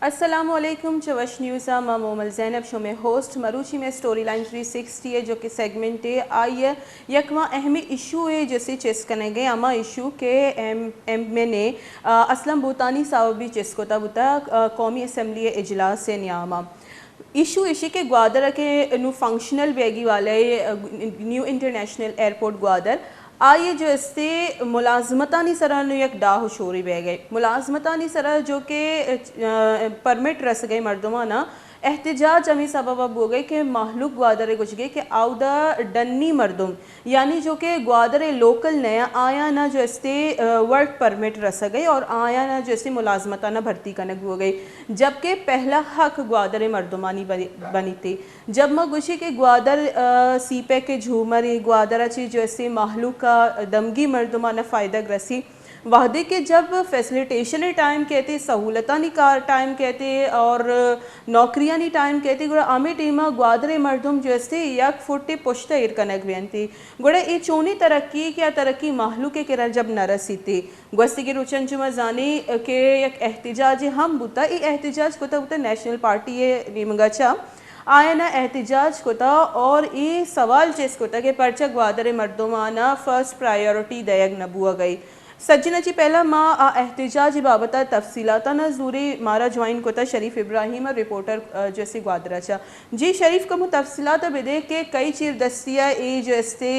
السلام علیکم، چہ وش نیوز ءَ ما مومل زینب شمے ہوسٹ۔ مروچی میں سٹوری لائن تھری سکسٹی ہے جو کہ سیگمنٹ ہے، آئی ہے یک ما اہمی ایشو ہے جیسے چیس کنگے، اما ایشو کہ ایم ایم این اے، آ، اسلم بھوتانی صاحب بھی چیس کتا بوتا، آ، قومی اسمبلی اجلاس نیاما۔ ایشو ایشی کہ گوادر کہ نو فنکشنل بیگی والے، آ، نیو انٹرنیشنل ایئرپورٹ گوادر، آئی جو استے ملازمتانی سرا نو یک ڈاہ و شوری بیگئے۔ ملازمتانی سرا جو کہ، آ، پرمٹ رسگئے مردمانا احتجاج ہمیں سبب بوگئے کہ مہلوک گوادر گوشگئے کہ آودا ڈنی مردم یعنی جو کہ گوادر لوکل نیا آیانا جو استے، آ، ورک پرمٹ رسگئے اور آیانا جو استے ملازمتانا بھرتی کنگ بوگئے، جبکہ پہلا حق گوادر مردمانی بنی، بنیتے۔ جب ما گوشی کہ گوادر، آ، سی پیک جھومر ایں، گوادر چی جو استے مہلوک دمگی مردمانا فائدہ رسی، وہدے کہ جب فیسلیٹیشن ٹائم کہتے، سہولتانی کار ٹائم کہتے اور نوکریانی ٹائم کہتے، گڑا ہمے ٹیما گوادر مردم جو استے یک فٹ پشت ایر کنگ بینتی۔ گڑا اے چونی ترقی کہ آ ترقی مہلوک کرا جب نہ رسیتے۔ گوستگی روچن چو ما زانی کہ یک احتجاج ہم بوتا، اے احتجاج کتا بوتا نیشنل پارٹی نیمگا چا آیانا احتجاج کتا اور اے سوال چیس کتا کہ پرچا گوادر مردمانا فرسٹ پرائیورٹی دیگ نہ بوگئی۔ سجنا چی پہلا ما آ احتجاج بابت تفصیلاتانا زوری، مارا جوائن کتا شریف ابراہیم رپورٹر، آ، جو استے گوادر چا۔ جی شریف، کمو تفصیلات بدے کہ کئی چیر دستی اے جو استے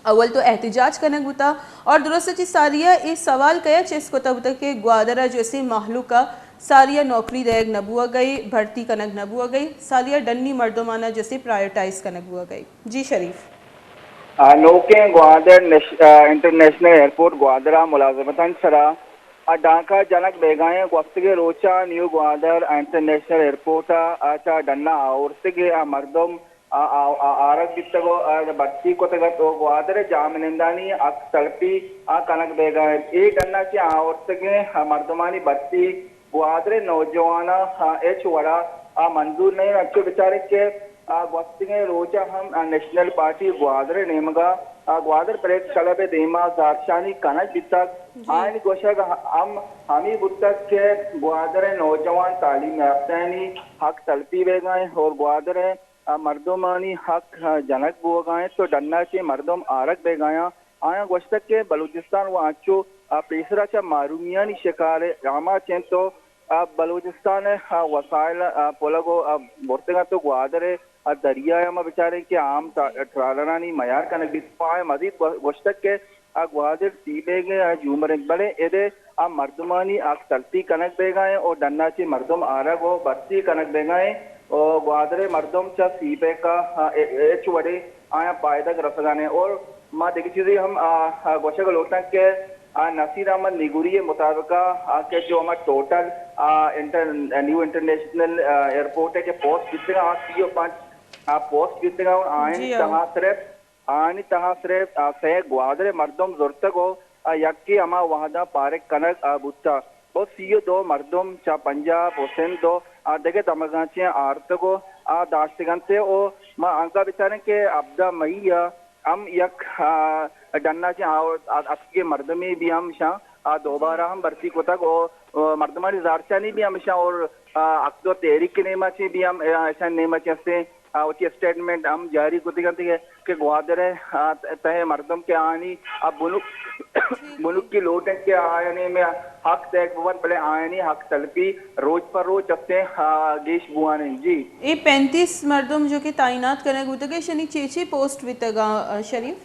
اول تو احتجاج کنگ بوتا اور درست چی ساریا اے سوال کیا چیس کتا بوتا کہ گوادر جو استے مہلوکا ساریا نوکری دیگ نہ بوگئی، بھرتی کنگ نہ بوگئی، ساریا ڈنی مردمانا جو استے پرائیورٹائز کنگ بوگئی۔ جی شریف۔ آ، نوکیں گوادر نش-، آ، انٹرنیشنل ایئرپورٹ گوادر ء ملازمتانی سرا آ ڈانکا جنگ بیگائیں۔ گوستگیں روچا نیو گوادر انٹرنیشنل ایئرپورٹ ء آ چا ڈنا آورتگیں آ مردم آ، آ، آ، آرگ بیتگ و آ بھرتی کتگ ات و گوادر جاہمنندانی حق تلپی آ کنگ بیگا انت۔ اے ڈنا چہ آورتگیں آ مردمانی بھرتی گوادر نوجواناں، آ، ہچ وڑا آ منظور نہ انت۔ انچو بچارے کہ آ گوستگیں روچا ہم آ نیشنل پارٹی گوادر نیمگا آ گوادر پریس کلب دیما زہرشانی کنگ بیتگ۔ جی۔ آئین گوشگ ہم ہمی بوتگ کہ گوادر نوجوان تعلیم یافتہانی حق تلپی بیگا انت اور گوادر آ مردمانی حق، آ، جنگ بوگا انت و ڈنا چہ مردم آرگ بیگایاں۔ آیاں گوشتگ کہ بلوچستان و انچو، آ، پیسرا چہ محرومیانی شکار آماچ انت و، آ، بلوچستان ء، آ، وسائل، آ، پلگ و، آ، برتگ انت و گوادر ء، آ، دریایا ما بچاریں کہ عام تا-، ٹرالرانی میار کنگ بیت۔ آیاں مزید گو-، گوشتگ کہ آ گوادر سی بیگ ء آ جومر انت، بلے اد ء آ مردمانی حق تلپی کنگ بیگا انت و ڈنا چہ مردم آرگ و بھرتی کنگ بیگا انت و گوادر ء مردم چہ سی پیک ء ہچ وڑے آیاں پائدگ رسگا نہ انت۔ اور ما دگہ چیزے ہم، آ، آ، گوشگ لوٹاں کہ، آ، نصیر احمد نگوری ء مطابق آ کہ جو ہما ٹوٹل، آ، انٹر-، نیو انٹرنیشنل، آ، ایئرپورٹ ء کہ پوسٹ بیتگ آ سی و پنچ، آ، پوسٹ بیتگ آ، آیانی جی ہاں۔ تہا صرف آنی تہا صرف، آ، سئے گوادر ء مردم زرتگ و، آ، یکے ہما وہدا پارک کنگ، آ، بوتگ و سی و دو مردم چہ پنجاب و سندھ و، آ، دگہ دمگاں چہ آرتگ و، آ، داشتگ انت و ما انگا بچاریں کہ ہبدہ مئی ء ہم یک، آ، ڈنا چہ آ-، آ-، اتکگیں مردمے بھی ہم شاں، آ، دوبارہ ہم بھرتی کتگ و، آ، مردمانی زارچانی بھی ہم شاں اور، آ، حق دو تحریک نیما چہ بھی ہم، آ، اشانی نیما چہ ہستیں آ، وتی اسٹیٹمنٹ ہم جاری کتگ انت کہ، کہ گوادر ء، آ، تہ ء مردم کہ آیانی آ بنک-، بنکی لوٹ انت کہ آیانی مئے حق دیگ بہ بنت، بلے آیانی حق تلپی روچ پہ روچ استیں، آ، گیش بوان انت۔ جی۔ اے پینتیس مردم جو کہ تعینات کنگ بوتگ، ایشانی چے چے پوسٹ بیتگ آ، شریف؟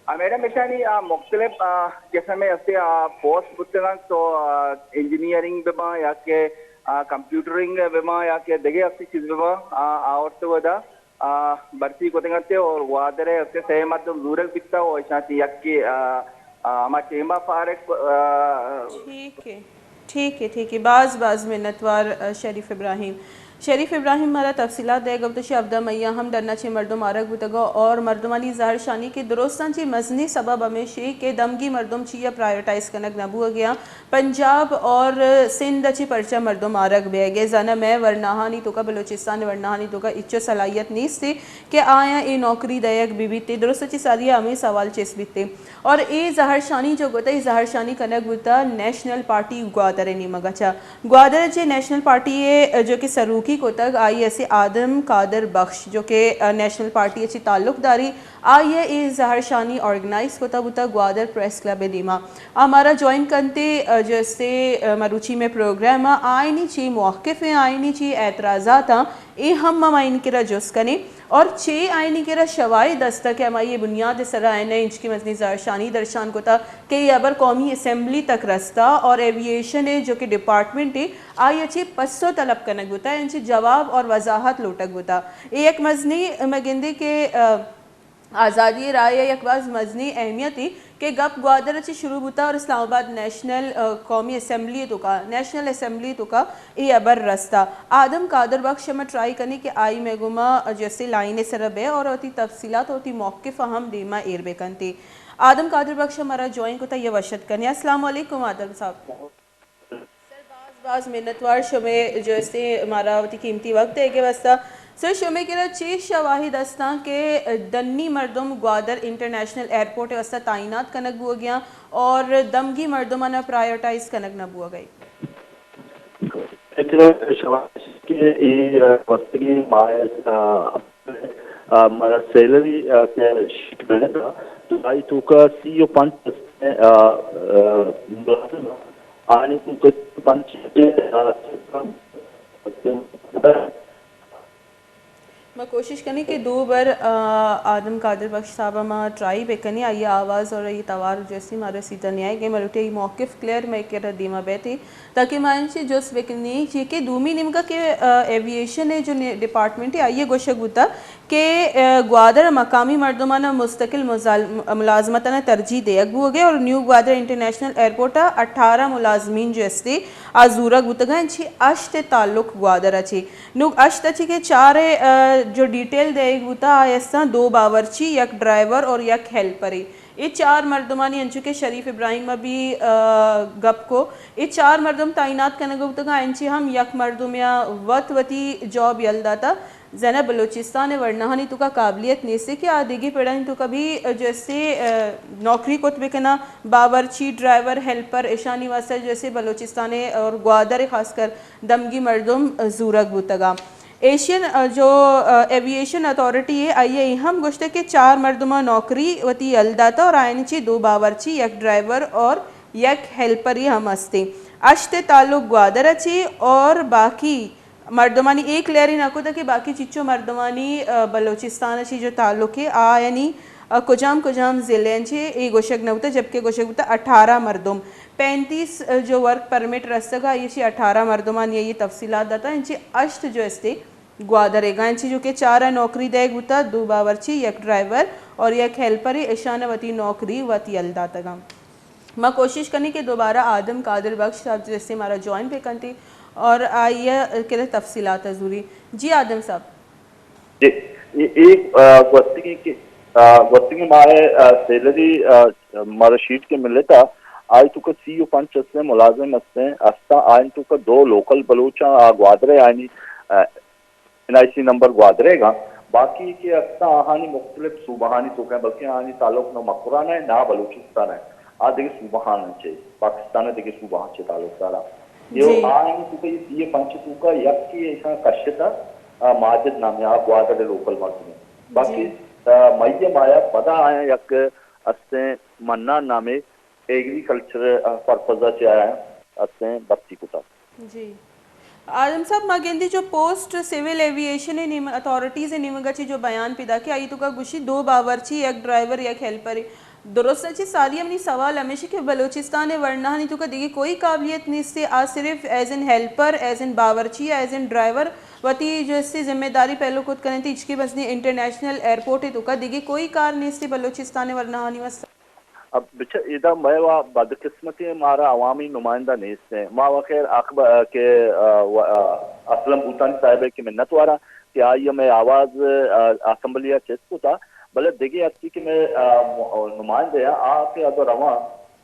آ، میڈم، ایشانی، آ، مختلف، آ، قسم ء ہستے، آ، پوسٹ بوتگ انت، تو، آ، انجینئرنگ بہ باں یا کہ، آ، کمپیوٹرنگ بہ باں یا کہ دگہ ہستے چیز بہ باں، آ، آورتگ و دا، آ، بھرتی کتگ انت اور گوادر ء ہستے سئے مردم زورگ بیتا و ایشاں چہ یکے، آ، آ، ہما ٹیما فارغ، آ، ٹھیک ہے، ٹھیک ہے، ٹھیک ہے۔ باز، باز منتوار، آ، شریف ابراہیم۔ شریف ابراہیم مارا تفصیلات دئیگ ءَ بوتگ، ہبدہ مئی ءَ ہم ڈن ءَ چہ مردم آرگ بوتگ ءُ اور مردمانی زہرشانی کہ درستاں چہ مزنیں سبب ہمیش اِنت کہ دمگی مردم چیا پرائیورٹائز کنگ نہ بوگ ءَ اَنت۔ پنجاب اور سندھ ءَ چہ پرچا مردم آرگ بیگ ءَ اَنت؟ زاناں مئے ورناہانی توکا، بلوچستان ءِ ورناہانی توکا ہچو صلاحیت نیست کہ آیاں اے نوکری دئیگ بہ بیت۔ درست ءَ چہ ساری ءَ ہمے سوال چست بیت۔ اور اے زہرشانی جو کتہ، اے زہرشانی کنگ بوتہ نیشنل پارٹی گوادر ءِ نیمگ ءَ چہ۔ گوادر ءَ چہ نیشنل پارٹی ءِ جو کہ سروکی کتگ، آئی ءِ ہستے آدم قادر بخش، جو کہ، آ، نیشنل پارٹی ءَ چہ تعلق داری، آئی ءَ اے زہرشانی آرگنائز کتہ بوتہ گوادر پریس کلب ءِ دیما۔ آ مارا جوائن کنتے، آ، جو ہستے، آ، مروچی مئے پروگرام ءَ، آئینی چی موقف ایں، آئینی چی اعتراضات ایں، اے ہم ما آئینی کرا جست کنیں۔ اور چے آئینی کرا شواہد است کہ ہمائی ءِ بنیاد ءِ سرا آئی ءَ انچکہ مزنیں زہرشانی درشان کتہ کہ اے ہبر قومی اسمبلی تک رستہ اور ایویئیشن ءِ جو کہ ڈپارٹمنٹ ایں، آئی ءَ چہ پسو طلب کنگ بوتہ، انچیں جواب اور وضاحت لوٹگ بوتہ۔ اے یک مزنیں، مئے گندے کہ، آ، آزادی ءِ راہ ءَ یک باز مزنیں اہمیتے کہ گپ گوادر ءَ چہ شروع بوتہ اور اسلام آباد نیشنل، آ، قومی اسمبلی ءِ توکا، نیشنل اسمبلی ءِ توکا اے ہبر رستہ۔ آدم قادر بخش ءَ ما ٹرائی کنیں کہ آئی مئے گوما جو ہستے لائن ءِ سرا بئے اور وتی تفصیلات، وتی موقف ءَ ہم دیما ایر بکنتے۔ آدم قادر بخش ءَ مارا جوائن کتہ، آئی ءَ وش اتک کنیں۔ السلام علیکم آدم صاحب۔ سر، باز باز منتوار شمئے جو ہستے مارا وتی قیمتی وقت دئیگ ءِ واسطہ۔ سر، شمئے کرا چے شواہد استاں کہ ڈنی مردم گوادر انٹرنیشنل ایئرپورٹ ءِ واسطہ تعینات کنگ بوگیاں اور دمگی مردمانا پرائیورٹائز کنگ نہ بوگئی؟ اے شواہد کہ اے، آ، گوستگیں ماہ ءَ، آ، آ، مارا سیلری، آ، کہ شیٹ ملتہ، تو آئی توکا سی و پنچ، آ، آ، ملازم آنی توکا سی و پنچ، آ، ما کوشش کنیں کہ دو بر، آ، آدم قادر بخش صاحب ءَ ما ٹرائی بکنیں، آئی ءِ آواز اور آئی ءِ توار جو ہستی مارا سیدھا نیائے گئے، ما لوٹیں آئی موقف کلیئر مئے کرا دیما بیتے۔ تاکہ ما انچیں جست بکنیں چی کہ دومی نیمگا کہ، آ، ایویئیشن ءِ جو نے-، ڈپارٹمنٹ ءِ آئی ءَ گوشگ بوتہ کہ، آ، گوادر ءِ مقامی مردمانا مستقل مزال-، ملازمتانا ترجیح دیگ بوگے اور نیو گوادر انٹرنیشنل ایئرپورٹ ءَ اٹھارہ ملازمین جو استے آ زورگ بوتگاں، انچی ہشت ءِ تعلق گوادر ءَ چی۔ نوں ہشت ءَ چی کہ چار ءِ، آ، جو ڈیٹیل دیگ بوتہ آ استاں دو باورچی، یک ڈرائیور اور یک ہیلپرے۔ اے چار مردمانی انچو کہ شریف ابراہیم ءَ بھی، آ، گپ کو، اے چار مردم تعینات کنگ بوتگاں، انچی ہم یک مردم یا وت وتی جاب یل داتا۔ زاناں بلوچستان ءِ ورناہانی توکا قابلیت نیست کہ آ دگہ پڑانی توکا بھی جو استے، آ، نوکری کت بکناں، باورچی، ڈرائیور، ہیلپر، اشانی واسطہ جو استے بلوچستان ءِ اور گوادر ءِ خاص کر دمگی مردم زورگ بوتگاں۔ ایشین، آ، جو، آ، ایویئیشن اتھارٹی ءِ آئی ءَ اے ہم گوشتگ کہ چار مردماں نوکری وتی یل داتہ اور آیانی چی دو باورچی، یک ڈرائیور اور یک ہیلپرے ہم استیں۔ ہشت ءِ تعلق گوادر ءَ چی اور باقی مردمانی اے کلیئر نہ کتہ کہ باقی چچو مردمانی، آ، بلوچستان ءَ چی جو تعلق ءِ آ یعنی، آ، کجام کجام ضلع ءَ چی اے گوشگ نہ بوتہ، جبکہ گوشگ بوتہ اٹھارہ مردم۔ پینتیس جو ورک پرمٹ رستگ ءَ، آئی ءَ چی اٹھارہ مردمانی آئی ءَ تفصیلات داتہ، انچی ہشت جو استے گوادر ءِ گاں، انچی جو کہ چار ءَ نوکری دئیگ بوتہ، دو باورچی، یک ڈرائیور اور یک ہیلپرے، اشان ءَ وتی نوکری وت یل داتگاں۔ ما کوشش کنیں کہ دوبارہ آدم قادر بخش صاحب جو استے مارا جوائن بکنتے اور آئی ءَ کرا تفصیلات زوری۔ جی آدم صاحب۔ جی، اے، اے، آ، گوستگیں کہ، آ، گوستگیں ماہ ءِ، آ، سیلری، آ، مارا شیٹ کہ ملتہ، آئی توکا سی و پنچ استیں ملازم استیں، استاں آئی توکا دو لوکل بلوچاں، آ، گوادر ءِ آئینی، آ، این آئی سی نمبر گوادر ءِ گاں، باقی کہ استاں آہانی مختلف صوبہانی توکا، بلکہ آہانی تعلق نہ مکران ءَ، نہ بلوچستان ءَ، آ دگہ صوبہاں چہ، پاکستان ءِ دگہ صوبہاں چہ تعلق داراں۔ جی۔ آہانی توکا اے سی ءُ پنچ توکا یکے ایشاں کشتہ، آ، ماجد نامیں آ گوادر ءِ لوکل مردمے۔ جی۔ باقی، آ، مئی ءِ ماہ ءَ پدا آیاں یک استیں منان نامیں ایگریکلچر، آ، پرپز ءَ چہ آیاں استیں بھرتی کتہ۔ جی۔ آدم صاحب، ما گندی جو پوسٹ سول ایویئیشن ءِ نیم-، اتھارٹیز ءِ نیمگ ءَ چہ جو بیان پیداک کہ آئی توکا گوشی دو باورچی، یک ڈرائیور، یک ہیلپرے۔ درست ءَ چہ ساری ءَ منی سوال ہمیش کہ بلوچستان ءِ ورناہانی توکا دگہ کوئی قابلیت نیست، آ صرف as an helper, as an باورچی، ایز این ڈرائیور وتی جو استے ذمہ داری پہلو کت کننت، ہچکہ بس نی انٹرنیشنل ایئرپورٹ ءِ توکا دگہ کوئی کار نیست بلوچستان ءِ ورناہانی واسطہ۔ اب بچہ ادا مئے وا بدقسمتی، مارا عوامی نمائندہ نیست ہیں۔ ما وا خیر اخبار کہ، آ، و-، آ، اسلم بھوتانی صاحب ہے کہ منت وارا کہ آئی مئے آواز، آ، اسمبلی چست کتا، بلے دگہ ہستی کہ مئے، آ، م-، نمائندہ ہیں، آ کہ اب رواں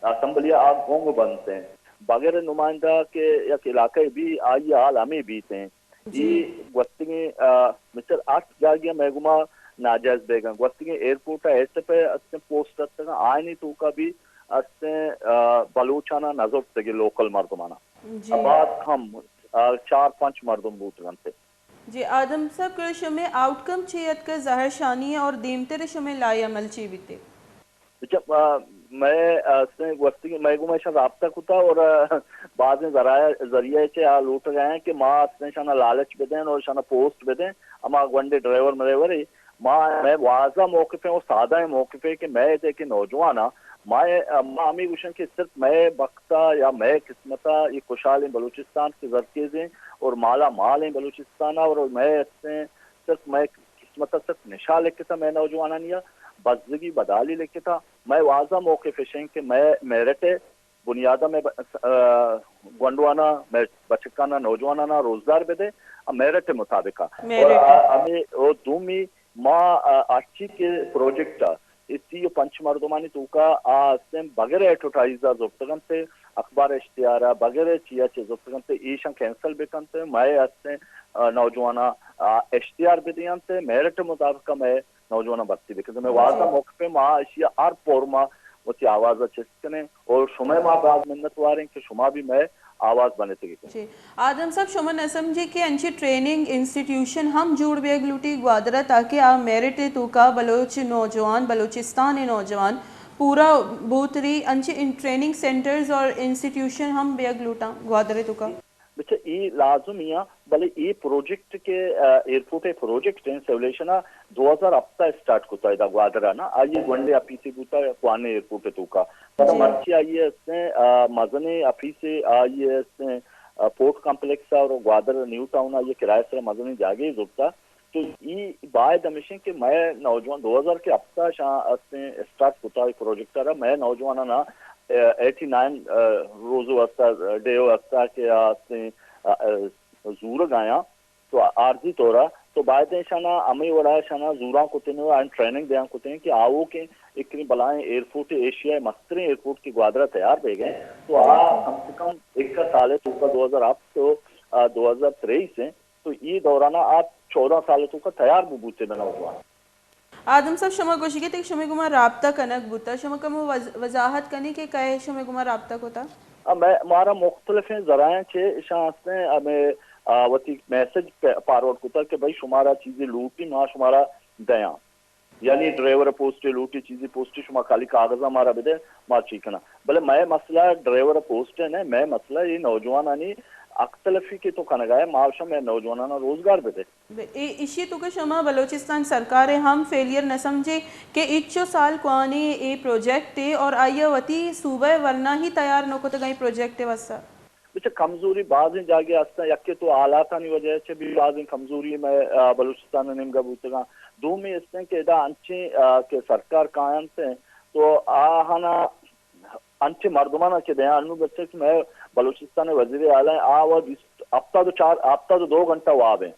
اسمبلی آ گونگ بنت ہیں۔ بغیر نمائندہ کہ یک علاقہ بھی آئی حال ہمیں بیت ہیں۔ جی۔ اے گوستگیں، آ، مسٹر ہشت جاگہ مئے گوما ناجائز بیگاں۔ گوستگیں ایئرپورٹ ء ایس ایف ء استیں پوسٹ اتکاں، آئینی توکا بھی استیں، آ، بلوچانا نزرتگی لوکل مردمانا۔ جی۔ بعد ہم، آ، چار پنچ مردم بوتگنت۔ جی، آدم صاحب، کہ شمے آؤٹ کم چی اتکہ زہرشانی اور دیمتر شمے لائحہ عمل چی بیتے؟ بچہ، آ، مئے، آ، استیں گوستگیں مئے گوما ایشاں رابطہ کتا اور، آ، بازیں ذرائع، ذریعہ چہ آ لوٹگا ہیں کہ ما استیں شانا لالچ بدیں اور شانا پوسٹ بدیں، ہما گونڈے ڈرائیور مریورے۔ ما، مئے واضح موقف ہیں اور سادہ ہیں موقف ہے کہ مئے دے کہ نوجوانا، ما، ما ہمیں گوشن کہ صرف مئے بختا یا مئے قسمتا یہ خوشحالیں بلوچستان کے زرخیزیں اور مالا مالیں بلوچستانا اور مئے استیں صرف مئے قسمت ء صرف نشا لکھتا مئے نوجوانانی ء، بزگی بدالی لکھتا۔ مئے واضح موقف اش انت کہ مئے میرٹ ء بنیاد ء مئے ب-، س-، آ، گونڈوانا، مئے بچکانا، نوجوانانا روزگار بدے، آ میرٹ ء مطابق ء۔ میرٹ اور ء۔ آ، ہمیں او دومی ما، آ، ہرچی کہ پروجیکٹ ء اے سی و پنچ مردمانی توکا آ استیں بغیر ایڈورٹائز ء زرتگ انت، اخبار اشتہار ء بغیر چیا چہ زرتگ انت، ایشاں کینسل بکنت، مئے استیں، آ، نوجواناں، آ، اشتہار بدینت، میرٹ مطابق مئے نوجواناں بھرتی بکنت۔ مئے واضح موقف ء ما اشی ء ہر فورم ء وتی آواز ء چست کنیں اور شمئے ما باز منت واریں کہ شما بھی مئے آواز بنتگی کن۔ جی۔ آدم صاحب، شما نہ سمجھے کہ انچیں ٹریننگ انسٹیٹیوشن ہم جوڑ بیگ لوٹی گوادر ء تاکہ آ میرٹ ء توکا بلوچ نوجوان، بلوچستان ء نوجوان پورا بوتری، انچیں ان-، ٹریننگ سینٹرز اور انسٹیٹیوشن ہم بیگ لوٹاں گوادر ء توکا؟ بچہ، اے لازمی آں، بلے اے پروجیکٹ کہ، آ، ایئرپورٹ ء پروجیکٹ ہیں، سیولیشن ء دو ہزار ہپت ء اسٹارٹ کتا ادا گوادر ء نا، آئی ء گونڈیں اپیسے بوتا کوہنیں ایئرپورٹ ء توکا۔ پدا جی۔ مرچی آئی ء استیں، آ، مزنیں اپیسے آئی ء استیں، آ، پورٹ کمپلیکس ء اور گوادر نیو ٹاؤن ء آئی ء کرایہ سرا مزنیں جاگہے زرتا۔ تو ای باید ہمیشیں کہ مئے نوجوان دو ہزار کے ہپت ء شاں استیں اسٹارٹ کتا ای پروجیکٹ ء را، مئے نوجواناں نا، آ، ایٹی نائن، آ، روزو ہستا، ڈیو ہستا کہ آ استیں، آ، آ، زورگ آیاں۔ تو عارضی طور ء تو باید ایشانا ہمے وڑا ایشانا زوراں کتیں و آیاں ٹریننگ دیاں کتیں کہ آوکیں اکریں بلائیں ایئرپورٹ ایشیا ء مستریں ایئرپورٹ کہ گوادر ء تیار بیگ ء، تو آ کم سے کم ایک سال ء توکا دو ہزار ہپت تو، آ، دو ہزار تریس ء، تو اے دوران ء آ چودہ سال ء توکا تیار بو بوتے بہ نوجوان۔ آدم صاحب، شما گوشگے تے کہ شمے گوما رابطہ کنگ بوتا، شما کمو وض-، وضاحت کنی کہ کئے شمے گوما رابطہ کتا؟ آ، مئے، مارا مختلفیں ذرائع چہ اشاں ہستیں، ہمیں، آ، وتی میسج پہ-، فارورڈ کتا کہ بھئی شمارا چیزے لوٹی، ما شمارا دیاں۔ یعنی ڈرائیور پوسٹ لوٹی، چیزے پوسٹ، شما خالی کاغذاں مارا بدے، ما چی کناں۔ بلے مئے مسئلہ ڈرائیور پوسٹ نہ، مئے مسئلہ اے نوجوانانی حق تلفی کہ تو کنگا ہے، ما اشاں مئے نوجوانانا روزگار بدے۔ اے، ایشی توکا شما بلوچستان سرکار ء ہم فیلئر نہ سمجھے کہ اچو سال کوانی اے پروجیکٹ ء اور آئی ء وتی صوبہ ء ورنا ہی تیار نہ کتگ اے پروجیکٹ ء واسطہ؟ بچہ کمزوری بازیں جاگہ ہستاں، یکے تو حالاتانی وجہ چہ بھی بازیں کمزوری مئے، آ، بلوچستان ء نیمگا بوتگاں۔ دومی استیں کہ ادا انچیں، آ، کہ سرکار کاینت تو آہانا انچیں مردمانا کہ دیاں انو بچہ کہ مئے بلوچستان ء وزیر اعلی آ و بیست، ہفتاد و چار، ہفتاد و دو گھنٹہ واب ہیں۔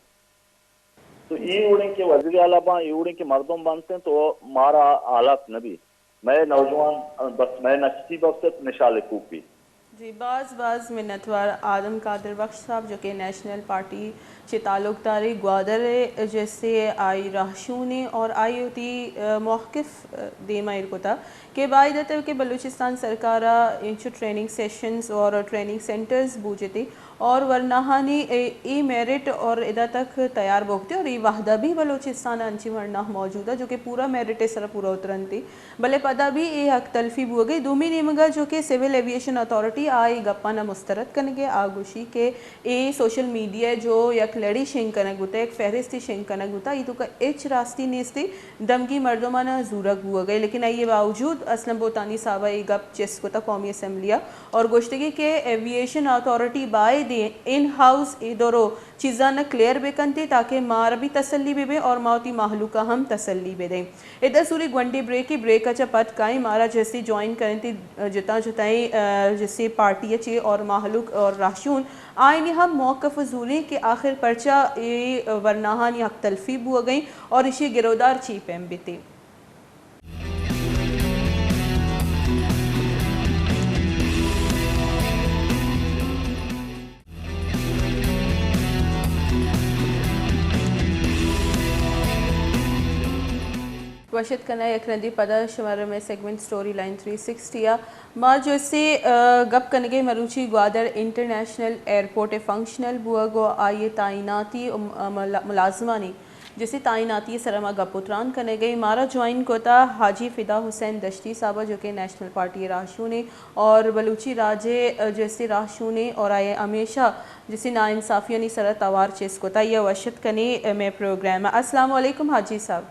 تو اے وڑیں کہ وزیر اعلی باں، اے وڑیں کہ مردم بنت ہیں، تو مارا حالات نہ بی۔ مئے نوجوان بس مئے نشتی بس نشال کوپی۔ جی، باز باز منتوار آدم قادر بخش صاحب، جو کہ نیشنل پارٹی چہ تعلق دارے، گوادر ء جیسے آئی راہشونے اور آئی وتی، آ، موقف، آ، دیما ایر کتا کہ باید ات کہ بلوچستان سرکار ء انچو ٹریننگ سیشنز اور ٹریننگ سینٹرز بوجتے اور ورناہانی اے، اے میرٹ اور ادا تک تیار بوگتے اور اے وہدہ بھی بلوچستان ء انچیں ورناہ موجود ء جو کہ پورا میرٹ ء سرا پورا اترنتی، بلے پدا بھی اے حق تلفی بوگے۔ دومی نیمگا جو کہ سول ایویشن اتھارٹی آ اے گپانا مسترد کنگے، آ گوشی کہ اے سوشل میڈیا جو یک لڑی شنگ کنگ بوتا، یک فہرستی شنگ کنگ بوتا، ای توکا ہچ راستی نیستی۔ دمگی مردمانا زورگ بوگے، لیکن آئی باوجود اسلم بوتانی صاحبا اے گپ چست کتا قومی اسمبلیا اور گوشتگی کہ ایویشن اتھارٹی بایدیں ان ہاؤس اے درو چیزاں نہ کلیئر بکنت، تاکہ مارا بھی تسلی بہ بیں اور ما وتی مہلوک ءَ ہم تسلی بہ دیں۔ ادا زوری گونڈیں بریکے، بریک ءَ چہ پد کائیں، مارا جسے جوائن کنت جتاں جتائیں، آ، جسے پارٹی ءَ چے اور مہلوک اور راہشون، آئینی ہم موقف زوریں کہ آخر پرچا اے ورناہانی حق تلفی بوگ ءَ ایں اور ایشی گرودار چی پیم بیتے۔ وش اتک کناں یک رندی پدا شمارا مئے segment story line three sixty ءَ۔ ما جسے، آ، گپ کنگے مروچی گوادر انٹرنیشنل ایئرپورٹ ءِ فنکشنل بوگ و آئی ءِ تعیناتی و م-، ملا-، ملازمانی جسے تعیناتی ءِ سرا ما گپ و تران کنگے۔ مارا جوائن کتا حاجی فدا حسین دشتی صاحبہ، جو کہ نیشنل پارٹی ءِ راہشونے اور بلوچی راج ءِ جسے راہشونے اور آئی ءَ ہمیشہ جسے ناانصافیانی سرا توار چست کتا۔ یا وش اتک کنے مئے پروگرام ءَ۔ السلام علیکم حاجی صاحب۔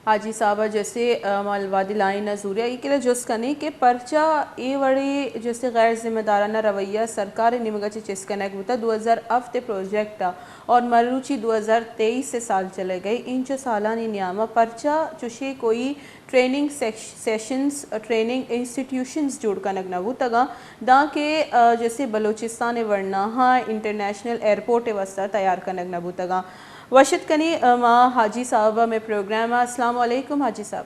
حاجی صاحب ءَ جسے، آ، ما وہدے لائن ءَ زوریا، ای کرا جست کنیں کہ پرچا اے وڑیں جسے غیر ذمہ دارانہ رویہ سرکار ءِ نیمگ ءَ چہ چست کنگ بوتا دو ہزار ہفت ءِ پروجیکٹ ءَ اور مروچی دو ہزار تئیس ءِ سال چلگ ءَ، اینچو سالانی نیام ءَ پرچا چشیں کوئی ٹریننگ سیش-، سیشنز، ٹریننگ انسٹیٹیوشنز جوڑ کنگ نہ بوتگاں، دانکہ، آ، جسے بلوچستان ءِ ورناہاں انٹرنیشنل ایئرپورٹ ءِ واستہ تیار کنگ نہ بوتگاں۔ وش اتک کنیں، آ، ما حاجی صاحب ءَ مئے پروگرام ءَ۔ السلام علیکم حاجی صاحب۔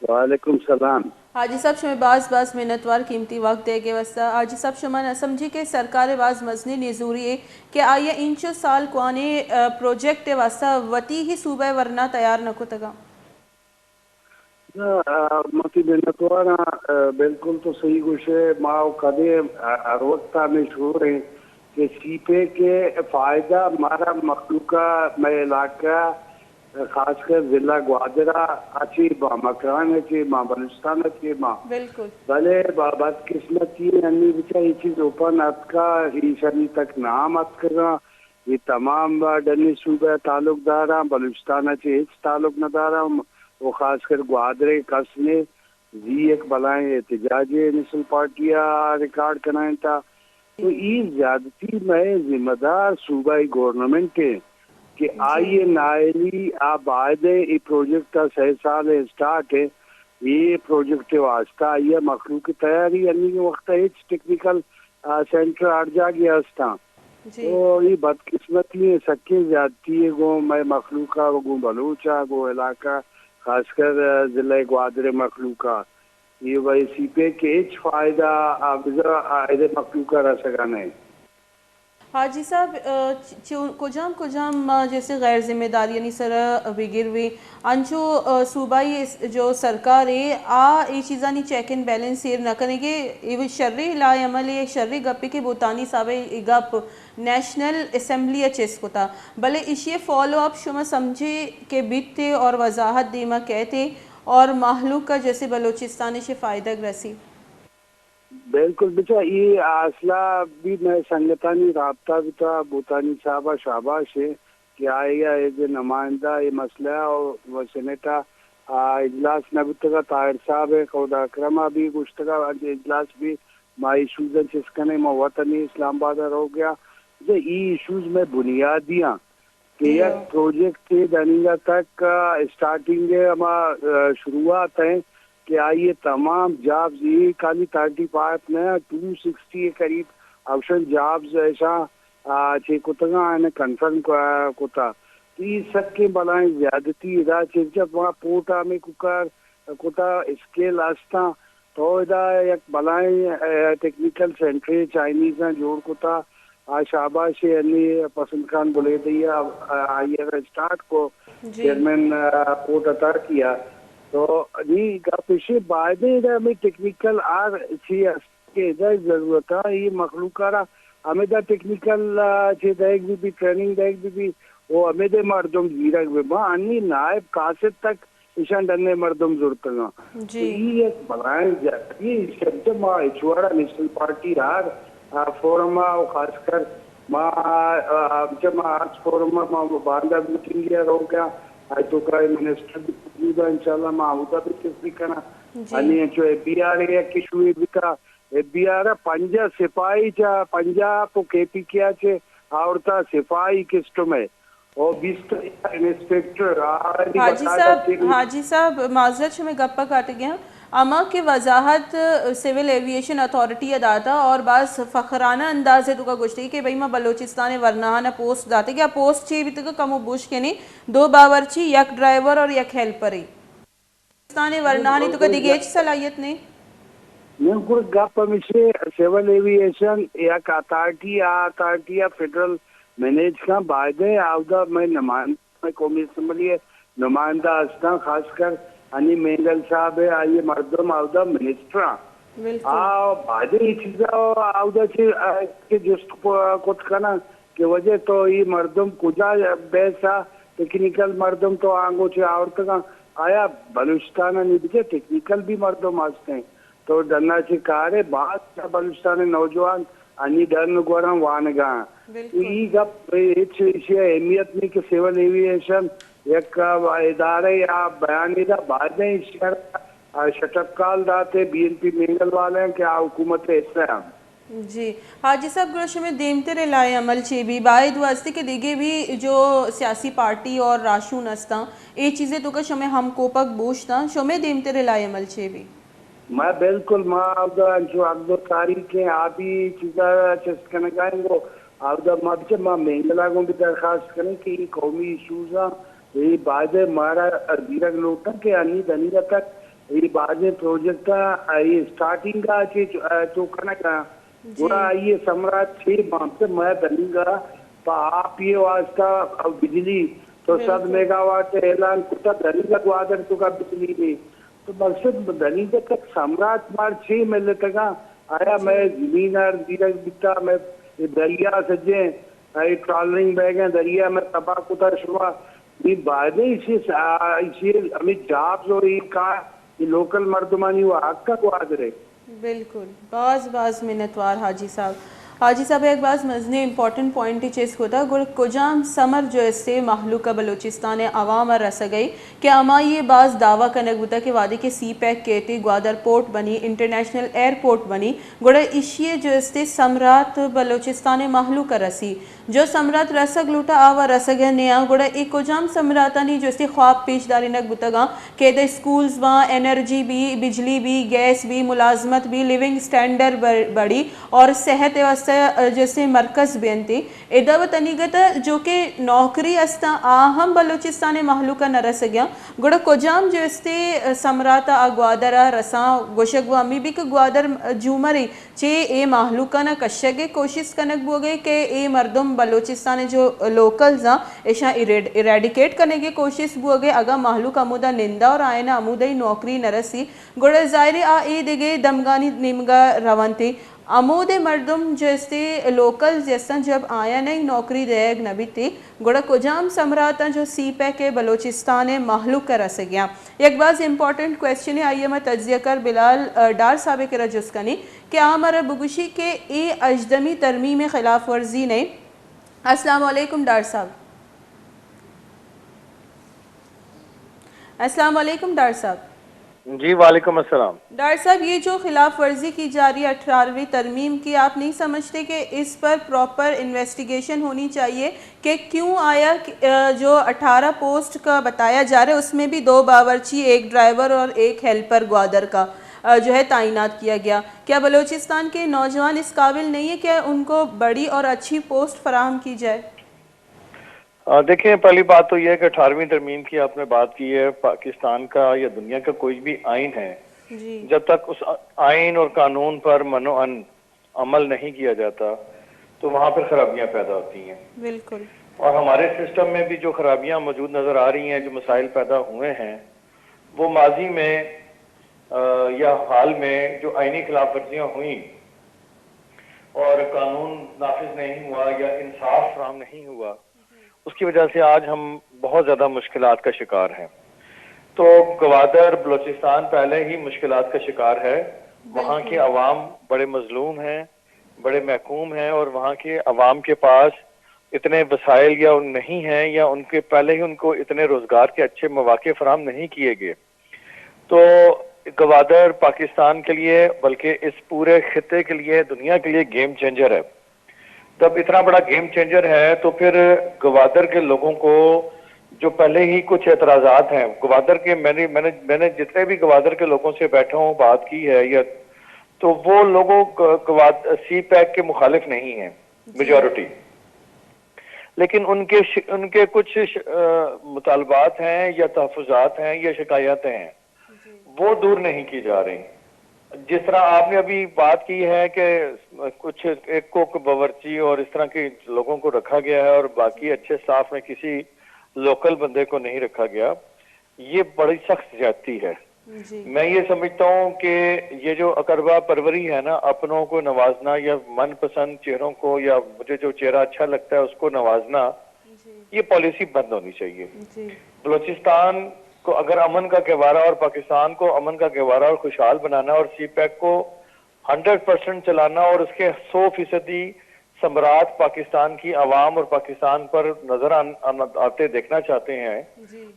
وعلیکم سلام۔ حاجی صاحب، شمئے باز باز منتوار قیمتی وقت دیگ ءِ واستہ۔ حاجی صاحب، شما نہ سمجھی کہ سرکار ءِ باز مزنیں نزوری ءَ کہ آئی ءَ اینچو سال کوانیں، آ، پروجیکٹ ءِ واستہ وتی ہی صوبہ ءِ ورنا تیار نہ کتگاں؟ نہ، آ، ما تئی منتوار آں، آ، بالکل تو صحیح گوش ئے، ما و کدیں، آ، ہر وقت ہمے شور ایں کہ سی پیک ءِ فائدہ مارا مخلوق ءَ، مئے علاقہ، خاص کر ضلع گوادر ءَ چے باں، مکران ءَ چے باں، بلوچستان ءَ چے باں۔ بالکل۔ بلے با-، بدقسمتی ءَ انی بچار اے چیز اوپن اتکا، ایشانی تک نام اتکگاں، اے تمام ڈنی صوبہ ءَ تعلق داراں، بلوچستان ءَ چہ ہچ تعلق نہ داراں، و خاص کر گوادر ءَ کس نے زی یک بلائیں احتجاجے نیشنل پارٹی ءَ ریکارڈ کنائینتا۔ تو اے زیادتی مئے ذمہ دار صوبائی گورنمنٹ ءِ کہ آئی ءِ نااہلی ءَ بعد ءَ اے پروجیکٹ ءَ سئے سال ءَ اسٹارٹ ءَ، اے پروجیکٹ ءِ واستہ آئی ءِ مخلوق ءِ تیاری، انی وقت ءَ ہچ ٹیکنیکل، آ، سینٹر ہر جاگہ ہستاں۔ تو اے بدقسمتی ءِ سکیں زیادتی ءَ گوں مئے مخلوق ءَ و گوں بلوچ ءَ گوں علاقہ خاص کر ضلع گوادر ءِ مخلوق ءَ اے و اے سی پیک ءِ ہچ فائدہ آ بزاں آ ادے مخلوق ءَ رسگ ءَ نہ اِنت۔ حاجی صاحب، آ، چ-، چ-، کجام کجام ما جیسے غیر ذمہ داریانی سر ءَ بگر ویں، انچو، آ، صوبائی اس-، جو سرکار ہے، آ اے چیزانی چیک اینڈ بیلنس ایر نہ کنگے، اے وی شریں لائحہ عمل ہے، شریں گپے کہ بوتانی صاحب ءَ اے گپ نیشنل اسمبلی ءَ چست کتا، بلے ایشی ءِ فالو اپ شما سمجھے کہ بیت ءَ اور وضاحت دیما کئیت ءَ اور مہلوک ءَ جیسے بلوچستان ءَ شے فائدگ رسی؟ بالکل بچا، اے حاصلہ بھی مئے سنگتانی رابطہ بتا، بوتانی صاحب ءَ شاباش ہے کہ آئی ءَ ایز اے نمائندہ اے مسئلہ ءَ و سینیٹ ءَ، آ، اجلاس نہ بوتگ ءَ، طاہر صاحب ءَ، خدا اکرم ءَ بھی گوشتگ ءَ، اجلاس بھی ما ایشوز ءَ چست کنیں، ما وت ہمے اسلام آباد ءَ روگ ءَ آں۔ اے ایشوز مئے بنیادی آں کہ یک پروجیکٹ ءِ دنیگا تک، آ، اسٹارٹنگ ءِ ہما، آ، شروعات ہیں کہ آئی ءِ تمام جابز، اے خالی تھرٹی فائیو نہ، ٹو سکسٹی ءِ قریب آپشن جابز ایشاں، آ، چے کتگاں، آیاں کنفرم ک-، کتا۔ تو اے سکیں بلائیں زیادتی ادا چہ، چہ ما پورٹ ءَ ہمے کوکار کتا، اسکیل ہستاں، تو ادا یک بلائیں، آ، ٹیکنیکل سینٹرے چائنیزاں جوڑ کتا، آ شاباش ہے، انی پسند خان بلیدئی ءَ، آ، آئی ءَ اسٹارٹ کو، چیئرمین، آ، پورٹ اتھارٹی ءَ۔ تو نی گپ ایشی بایدیں ادا ہمے ٹیکنیکل آر چی است کہ ادا ضرورت ءَ اے مخلوق ءَ را ہمدا ٹیکنیکل، آ، چی دئیگ بہ بی، ٹریننگ دئیگ بہ بی، او ہمیدے مردم زیرگ بہ باں۔ انی نائب قاصد تک ایشاں ڈنے مردم زرتگاں۔ تو ای یک بلائیں زیادتی، ایشی ءَ ما ہچ وڑا نیشنل پارٹی ہر، آ، فورم ءَ و خاص کر ما، آ، چہ ما آرٹس فورم ءَ ما باندا میٹنگ ءَ روگ ءَ آں، آئی توکا منسٹر بھی موجود ءَ، انشاءاللہ ما اودا بھی چست بہ کناں۔ انی انچو اے بی آر اے یک ایشوے بوتا، ایف بی آر ءَ پنجاہ سپاہی چہ پنجاہ پہ کے پی کے ءَ چہ آورتا، سپاہی کسٹم ءَ، او بیست انسپکٹر آ، حاجی صاحب، حاجی صاحب، معذرت شمئے گپ ءَ کاٹگ ءَ آں۔ ہما کہ وضاحت سول ایویشن اتھارٹی ءَ داتا اور باز فخرانہ انداز ءِ توکا گوشتگی کہ بھئی ما بلوچستان ءِ ورناہان ءَ پوسٹ داتگ، یا پوسٹ چی بیتگ کمو بوش کنی، دو باورچی، یک ڈرائیور اور یک ہیلپرے۔ پاکستان ءِ ورناہانی توکا دگہ ہچ صلاحیت نیں؟ نی گڑا گپ ہمیش ایں، سول ایوی ایشن یک اتھارٹی، آ اتھارٹی ءَ فیڈرل مینیج کن، بایدیں آودا مئے نمائندہ، مئے قومی اسمبلی ءِ نمائندہ ہستاں، خاص کر انی مینگل صاحب ءِ، آئی ءِ مردم آودا منسٹر آں۔ آ بایدیں اے چیزا آودا چہ، آ، کہ جست ک-، کت کناں کہ واجہ تو اے مردم کجا بیسا، ٹیکنیکل مردم تو آنگو چہ آورتگاں، آیا بلوچستان ءَ نی بجے ٹیکنیکل بھی مردم ہستیں؟ تو ڈنا چہ کارے، باز بلوچستان ءِ نوجوان انی ڈن گوراں وانگا۔ اے گپ ہچ ایشی ءِ اہمیت نہیں کہ سول ایوی ایشن یک ادارہ یا بیانی دا، بایدیں ایشی ءَ شٹ اپ کال داتے بی این پی مینگل والے کہ آ حکومت ءِ حصہ ہیں۔ جی، حاجی صاحب، گڑا شمئے دیمتر ءِ لائحہ عمل چے بی؟ باید واسطے کہ دیگے بھی جو سیاسی پارٹی اور راشون ہستاں، اے چیزیں توکا شمئے ہم کوپگ بوشتاں، شمئے دیمتر ءِ لائحہ عمل چے بی؟ ما بالکل، ما اودا انچو حق دو تاریخ ہیں، آ بھی چیزا چست کنگا ہیں گو، اودا ما بچے ما مینگلا گوں بھی درخواست کریں کہ یہ قومی ایشوز ہیں، یہ بایدیں مارا زیرگ لوٹاں کہ انی دنیگا تک یہ بازیں پروجیکٹ ءَ، آئی اسٹارٹنگ ءَ چہ چو-، ءَ چو کنگ ءَ۔ گڑا آئی ءِ ثمرات چے بانت؟ مئے دنیگا پہ آپ ءِ واسطہ بجلی تو صد میگا واٹ اعلان کتا، دنیگا گوادر توکا بجلی نہیں۔ تو مقصد دنیگا تک ثمرات مار چے ملتگا؟ آیا مئے زمین ار زیرگ بیتا، مئے دریا سجیں، اے ٹرالرنگ بیگیں دریا مئے تباہ کتا شما؟ نی بایدیں ایشی س-، آ، ایشی ہمے جابز و اے کار، اے لوکل مردمانی و حق ءَ گوادرے۔ بالکل، باز باز منتوار حاجی صاحب۔ حاجی صاحب یک باز مزنیں امپورٹنٹ پوائنٹ چست کتا، گڑا کجام ثمر جو استے مہلوک ءَ بلوچستان ءِ عوام ءَ رسگ ءَ کہ ہمائی ءَ باز دعویٰ کنگ بوتا کہ وہدے کہ سی پیک کیتے، گوادر پورٹ بنی، انٹرنیشنل ایئرپورٹ بنی، گڑا ایشی ءِ جو استے ثمرات بلوچستان ءِ مہلوک ءَ رسی۔ جو ثمرات رسگ لوٹا آ و رسگ ءَ نیاں، گڑا اے کجام ثمراتانی جو استے خواب پیش دارینگ بوتگاں کہ ادء اسکولز باں، انرجی بی، بجلی بی، گیس بی، ملازمت بی، لیونگ اسٹینڈرڈ بڑی اور صحت ءِ واستہ جو استے مرکز بینتے۔ ادا و تنیگت جو کہ نوکری استاں آ ہم بلوچستان ءِ مہلوک ءَ نہ رسگیاں، گڑا کجام جو استے ثمرات آ گوادر ءَ رساں؟ گوشگ و ہمے بی کہ گوادر جومری چے اے مہلوکان ءَ کشگ ءِ کوشست کنگ بوگ ءَ کہ اے مردم بلوچستان ءِ جو لوکلز آں، ایشاں ایریڈ-، ایریڈیکیٹ کنگ ءِ کوشست بوگ ءَ، اگاں مہلوک ہمودا نندا اور آیان ءَ ہمودئی نوکری نہ رسی، گڑا ظاہر ہے آ اے دگہ دمگانی نیمگا رونت۔ ہمودے مردم جو استے لوکلز استاں، جب آیان ءَ نوکری دئیگ نہ بیت، گڑا کجام ثمراتاں جو سی پیک ءِ بلوچستان ءِ مہلوک ءَ رسگیاں؟ یک باز امپورٹنٹ کوئسچنے، آئی ءَ ما تجزیہ کار بلال، آ، ڈار صاحب ءِ کرا جست کنیں کہ آ مارا بگوشی کہ اے ہژدہمی ترمیم ءِ خلاف ورزی نئے۔ السلام علیکم ڈار صاحب۔ السلام علیکم ڈار صاحب۔ جی، وعلیکم السلام۔ ڈار صاحب، یہ جو خلاف ورزی کی جا رہی ہے اٹھارہویں ترمیم کی، آپ نہیں سمجھتے کہ اس پر پراپر انویسٹیگیشن ہونی چاہیے کہ کیوں آیا کہ، آ، جو اٹھارہ پوسٹ کا بتایا جا رہا ہے، اس میں بھی دو باورچی، ایک ڈرائیور اور ایک ہیلپر گوادر کا، آ، جو ہے تعینات کیا گیا؟ کیا بلوچستان کے نوجوان اس قابل نہیں ہے کہ ان کو بڑی اور اچھی پوسٹ فراہم کی جائے؟ آ، دیکھیں، پہلی بات تو یہ ہے کہ اٹھارہویں ترمیم کی آپ نے بات کی ہے، پاکستان کا یا دنیا کا کوئی بھی آئین ہے، جی۔ جب تک اس آئین اور قانون پر منوعن عمل نہیں کیا جاتا تو وہاں پر خرابیاں پیدا ہوتی ہیں۔ بالکل۔ اور ہمارے سسٹم میں بھی جو خرابیاں موجود نظر آ رہی ہیں، جو مسائل پیدا ہوئے ہیں، وہ ماضی میں، آ، یا حال میں جو آئینی خلاف ورزیاں ہوئیں اور قانون نافذ نہیں ہوا یا انصاف فراہم نہیں ہوا، اس کی وجہ سے آج ہم بہت زیادہ مشکلات کا شکار ہیں۔ تو گوادر، بلوچستان پہلے ہی مشکلات کا شکار ہے۔ وہاں کے عوام بڑے مظلوم ہیں، بڑے محکوم ہیں اور وہاں کے عوام کے پاس اتنے وسائل یا ان نہیں ہیں یا ان کے پہلے ہی ان کو اتنے روزگار کے اچھے مواقع فراہم نہیں کیے گئے۔ تو گوادر پاکستان کے لیے، بلکہ اس پورے خطے کے لیے، دنیا کے لیے گیم چینجر ہے۔ جب اتنا بڑا گیم چینجر ہے تو پھر گوادر کے لوگوں کو جو پہلے ہی کچھ اعتراضات ہیں گوادر کے، میں نے میں نے میں نے جتنے بھی گوادر کے لوگوں سے بیٹھا ہوں، بات کی ہے، یا تو وہ لوگوں سی پیک کے مخالف نہیں ہیں، میجورٹی، لیکن ان کے ان کے کچھ مطالبات ہیں یا تحفظات ہیں یا شکایتیں ہیں، وہ دور نہیں کی جا رہی۔ جس طرح آپ نے ابھی بات کی ہے کہ کچھ ایک کوک باورچی اور اس طرح کے لوگوں کو رکھا گیا ہے اور باقی اچھے اسٹاف میں کسی لوکل بندے کو نہیں رکھا گیا، یہ بڑی سخت زیادتی ہے۔ میں یہ سمجھتا ہوں کہ یہ جو اقربا پروری ہے نا، اپنوں کو نوازنا یا من پسند چہروں کو، یا مجھے جو چہرہ اچھا لگتا ہے اس کو نوازنا، یہ پالیسی بند ہونی چاہیے۔ بلوچستان کو اگر امن کا گہوارہ اور پاکستان کو امن کا گہوارہ اور خوشحال بنانا اور سی پیک کو ہنڈریڈ پرسینٹ چلانا اور اس کے سو فیصدی ثمرات پاکستان کی عوام اور پاکستان پر نظر آتے دیکھنا چاہتے ہیں،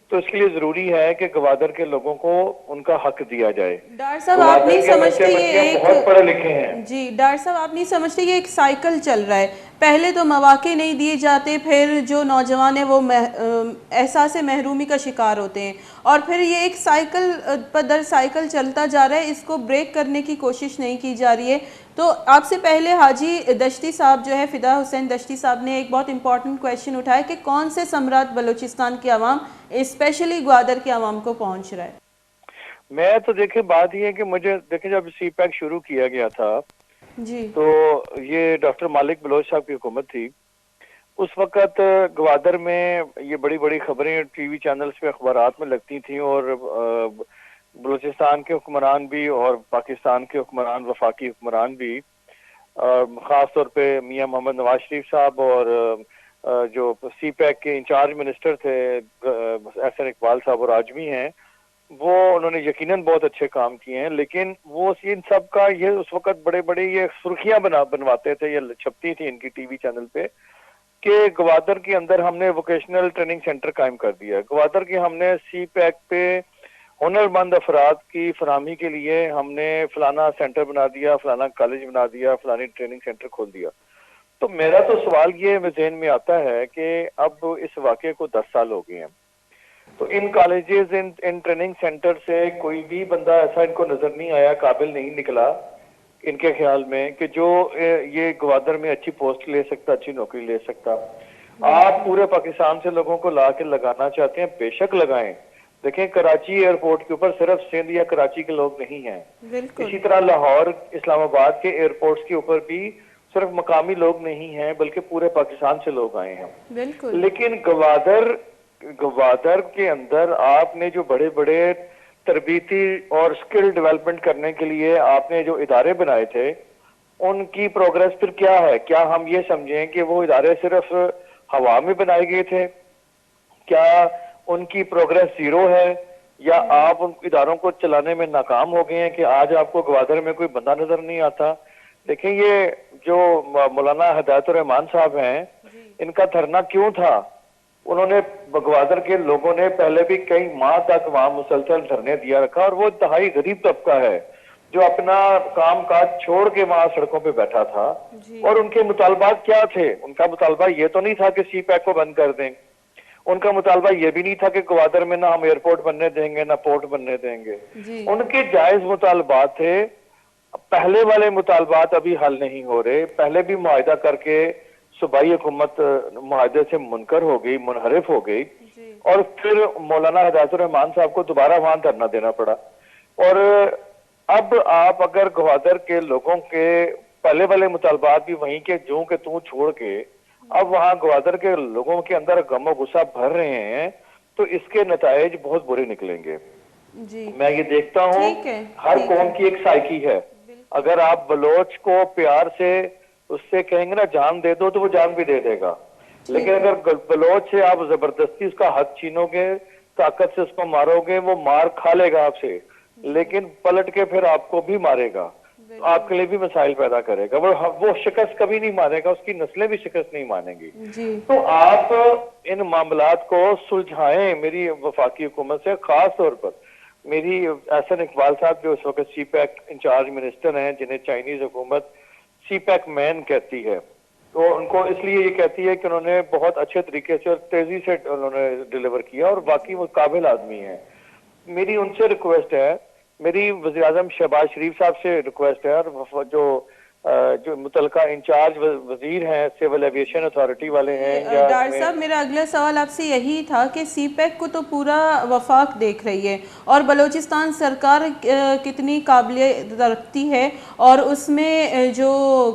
تو اس کے لیے ضروری ہے کہ گوادر کے لوگوں کو ان کا حق دیا جائے۔ ڈاکٹر صاحب، آپ نہیں سمجھتے یہ ایک بہت پڑھے لکھے ہیں۔ جی ڈاکٹر صاحب، آپ نہیں سمجھتے یہ ایک سائیکل چل رہا ہے؟ پہلے تو مواقع نہیں دیے جاتے، پھر جو نوجوان ہیں وہ احساس محرومی کا شکار ہوتے ہیں، اور پھر یہ ایک سائیکل پر در سائیکل چلتا جا رہا ہے، اس کو بریک کرنے کی کوشش نہیں کی جا رہی ہے۔ تو آپ سے پہلے حاجی دشتی صاحب جو ہے، فدا حسین دشتی صاحب نے ایک بہت امپورٹنٹ کوشچن اٹھایا کہ کون سے ثمرات بلوچستان کے عوام، اسپیشلی گوادر کے عوام کو پہنچ رہا ہے؟ میں تو دیکھیں، بات یہ ہے کہ مجھے دیکھیں، جب سی پیک شروع کیا گیا تھا جی تو یہ ڈاکٹر مالک بلوچ صاحب کی حکومت تھی۔ اس وقت گوادر میں یہ بڑی بڑی خبریں ٹی وی چینلز پہ، اخبارات میں لگتی تھیں اور بلوچستان کے حکمران بھی اور پاکستان کے حکمران، وفاقی حکمران بھی، خاص طور پہ میاں محمد نواز شریف صاحب اور جو سی پیک کے انچارج منسٹر تھے، احسن اقبال صاحب، اور آج بھی ہیں، وہ انہوں نے یقیناً بہت اچھے کام کیے ہیں، لیکن وہ ان سب کا یہ اس وقت بڑے بڑے یہ سرخیاں بنا بنواتے تھے یا چھپتی تھی ان کی ٹی وی چینل پہ کہ گوادر کے اندر ہم نے ووکیشنل ٹریننگ سینٹر قائم کر دیا، گوادر کے ہم نے سی پیک پہ ہنرمند افراد کی فراہمی کے لیے ہم نے فلانا سینٹر بنا دیا، فلانا کالج بنا دیا، فلانی ٹریننگ سینٹر کھول دیا۔ تو میرا تو سوال یہ ذہن میں آتا ہے کہ اب اس واقعے کو دس سال ہو گئے ہیں، تو in colleges, in in training centre سے کوئی بھی بندہ ایسا ان کو نظر نہیں آیا، قابل نہیں نکلا ان کے خیال میں کہ جو یہ گوادر میں اچھی پوسٹ لے سکتا، اچھی نوکری لے سکتا۔ آپ پورے پاکستان سے لوگوں کو لا کے لگانا چاہتے ہیں، بے شک لگائیں۔ دیکھیں، کراچی ایئرپورٹ کے اوپر صرف سندھ یا کراچی کے لوگ نہیں ہیں، اسی طرح لاہور، اسلام آباد کے ایئرپورٹس کے اوپر بھی صرف مقامی لوگ نہیں ہیں، بلکہ پورے پاکستان سے لوگ آئے ہیں۔ لیکن گوادر گوادر کے اندر آپ نے جو بڑے بڑے تربیتی اور اسکل ڈیولپمنٹ کرنے کے لیے آپ نے جو ادارے بنائے تھے، ان کی پروگریس پھر کیا ہے؟ کیا ہم یہ سمجھیں کہ وہ ادارے صرف ہوا میں بنائے گئے تھے؟ کیا ان کی پروگریس زیرو ہے؟ یا آپ ان اداروں کو چلانے میں ناکام ہو گئے ہیں کہ آج آپ کو گوادر میں کوئی بندہ نظر نہیں آتا؟ دیکھیں، یہ جو مولانا ہدایت الرحمان صاحب ہیں، ان کا دھرنا کیوں تھا؟ انہوں نے، گوادر کے لوگوں نے پہلے بھی کئی ماہ تک وہاں مسلسل دھرنے دیا رکھا، اور وہ انتہائی غریب طبقہ ہے جو اپنا کام کاج چھوڑ کے وہاں سڑکوں پہ بیٹھا تھا، اور ان کے مطالبات کیا تھے؟ ان کا مطالبہ یہ تو نہیں تھا کہ سی پیک کو بند کر دیں، ان کا مطالبہ یہ بھی نہیں تھا کہ گوادر میں نہ ہم ایئرپورٹ بننے دیں گے، نہ پورٹ بننے دیں گے۔ ان کے جائز مطالبات تھے، پہلے والے مطالبات ابھی حل نہیں ہو رہے، پہلے بھی معاہدہ کر کے صوبائی حکومت معاہدے سے منکر ہو گئی، منحرف ہو گئی، اور پھر مولانا ہدایت الرحمان صاحب کو دوبارہ وہاں دھرنا دینا پڑا۔ اور اب آپ اگر گوادر کے لوگوں کے پہلے والے مطالبات بھی وہیں کے جوں کے توں چھوڑ کے اب وہاں گوادر کے لوگوں کے اندر غم و غصہ بھر رہے ہیں، تو اس کے نتائج بہت برے نکلیں گے۔ میں یہ دیکھتا ہوں، ہر قوم کی ایک سائیکی ہے۔ اگر آپ بلوچ کو پیار سے اس سے کہیں گے نا، جان دے دو، تو وہ جان بھی دے دے گا۔ لیکن اگر بلوچ سے آپ زبردستی اس کا حق چھینو گے، طاقت سے اس کو مارو گے، وہ مار کھا لے گا آپ سے، لیکن پلٹ کے پھر آپ کو بھی مارے گا، آپ کے لیے بھی مسائل پیدا کرے گا۔ وہ وہ شکست کبھی نہیں مانے گا، اس کی نسلیں بھی شکست نہیں مانیں گی۔ تو آپ ان معاملات کو سلجھائیں، میری وفاقی حکومت سے خاص طور پر میری احسن اقبال صاحب، جو اس وقت سی پیک انچارج منسٹر ہیں، جنہیں چائنیز حکومت سی پیک مین کہتی ہے، تو ان کو اس لیے یہ کہتی ہے کہ انہوں نے بہت اچھے طریقے سے اور تیزی سے انہوں نے ڈیلیور کیا اور واقعی وہ قابل آدمی ہیں۔ میری ان سے ریکویسٹ ہے، میری وزیر اعظم شہباز شریف صاحب سے ریکویسٹ ہے اور وف- جو جو متعلقہ انچارج وزیر ہیں، سول ایویشن اتھارٹی والے ہیں، ڈار صاحب، میرا اگلا سوال آپ سے یہی تھا کہ سی پیک کو تو پورا وفاق دیکھ رہی ہے اور بلوچستان سرکار کتنی قابل ترقی ہے اور اس میں جو